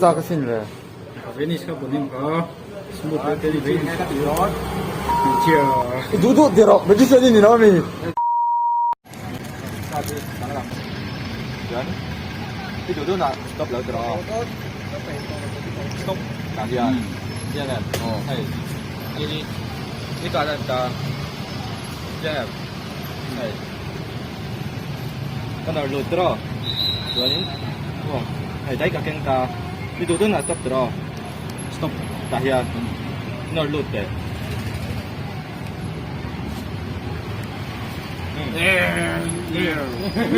chak asin le. Venice kha pawh kha smooth le te ni Venice kha hmeichhia. I duh duh ti rawh magician i ni lo ami? I duh duh nah stop lo ti rawh stop tah hian chiang em hei i i kah dan ta chiang em hei ka nawr lut ti rawh chuanin aw hei daih ka keng ta i duh duh nah stop ti rawh stop tah hian nawr lut teh.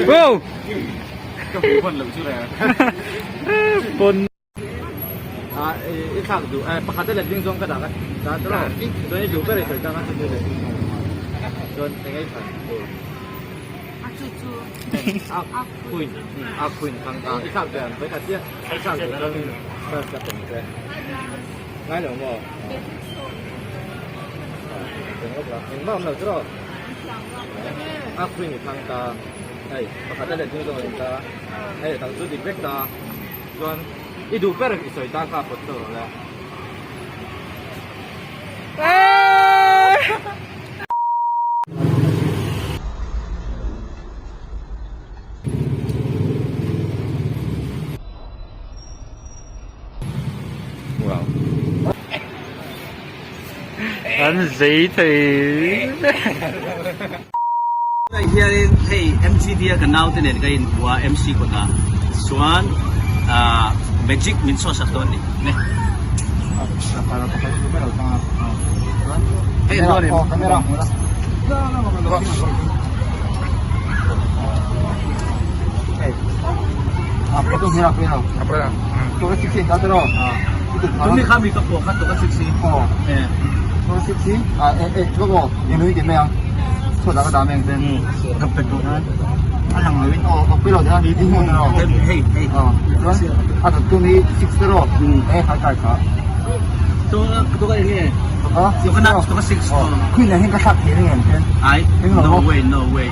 Wow! Ka hmuh hman loh chu le. Pawn. Ah i thlak duh eh pakhat a let ding zawng ka dah ka dah ta lo. Chuan i duh ber i sawi tang a chu chu let ding zawng chuan eng ei than tur. A chu chu. A queen a queen thang ta i thlak duh ang ka tia i thlak duh chuan first ka tum che. Ngai lo maw? Engmah awm lo chu rawh. A queen i thlang ta. Hei pakhat a let ding zawng a ni ta. Hei a dang chu dik vek ta. Chuan i duh ber i sawi ta kha pawt chauh rawh le. Wow. An zei thei. Tunah hianin hei MGD a ka naute nen ka inhmu a MC kawtah chuan ah magic min chhuah sak dawn a ni ne. Hei chuan Tumi kha mi ka pawh kha tuka sik si. Hei hei. Tuka eng nge? Tuka na tuka six. Ai no way no way.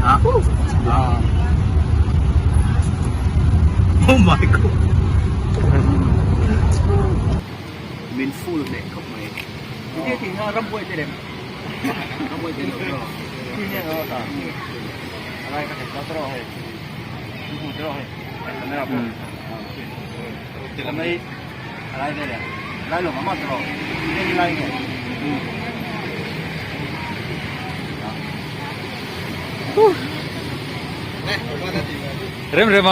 Ah. Oh my god. Min full leh khawp mai. Ti ti ha rambuai te lem. Rambuai te lem. Rem rem a.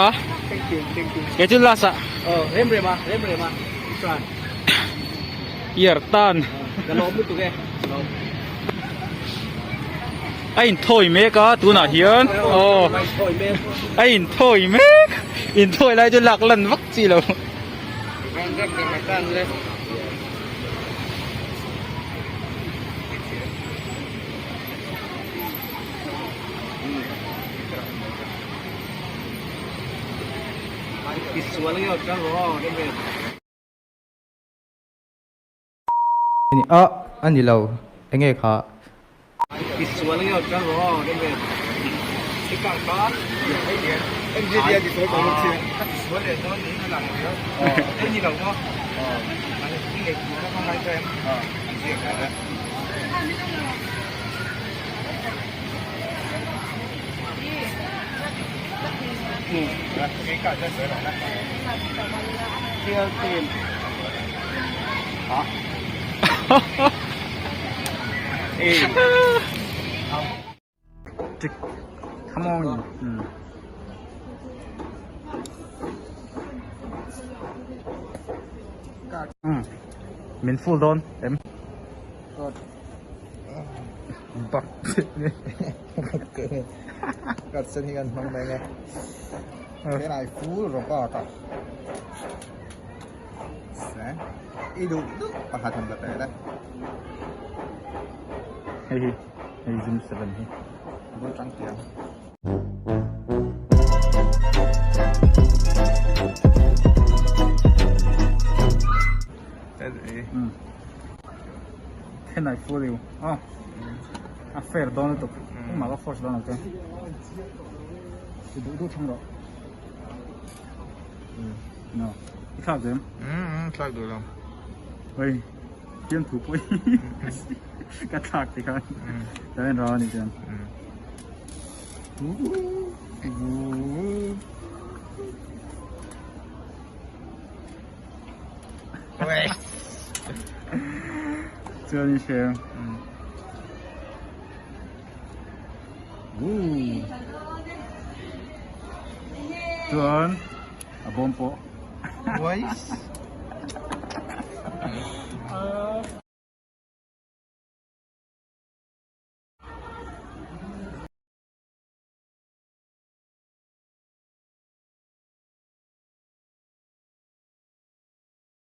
Kei chu last ah. Rem rem a, rem rem a. Chuan. Year tan. Ka lawm lutuk e. Lawm. A inthawi mek a tunah hian aw a inthawi mek inthawi lai chu lak lan vak chi lo. A a ni lo enge kha. Come on. Min full dawn em? Bak. Kat sen hi kan hmang mai nge. Then I full rawk a ka. Se. I duh duh pakhat han la teh le. Hei hi hei zoom 7 hi. Bul tang tiang. Then I fool you. Oh. A fair dawn lutuk. Engmah ka force dawn lo che. I duh duh thlang rawh. No. I thlak duh em? Um thlak duh lo. Oi. Fiam thu pawh ka thlak ti khan. Ta en ra ni chuan. Chuan in hre. Chuan a bawm pawh. Uais.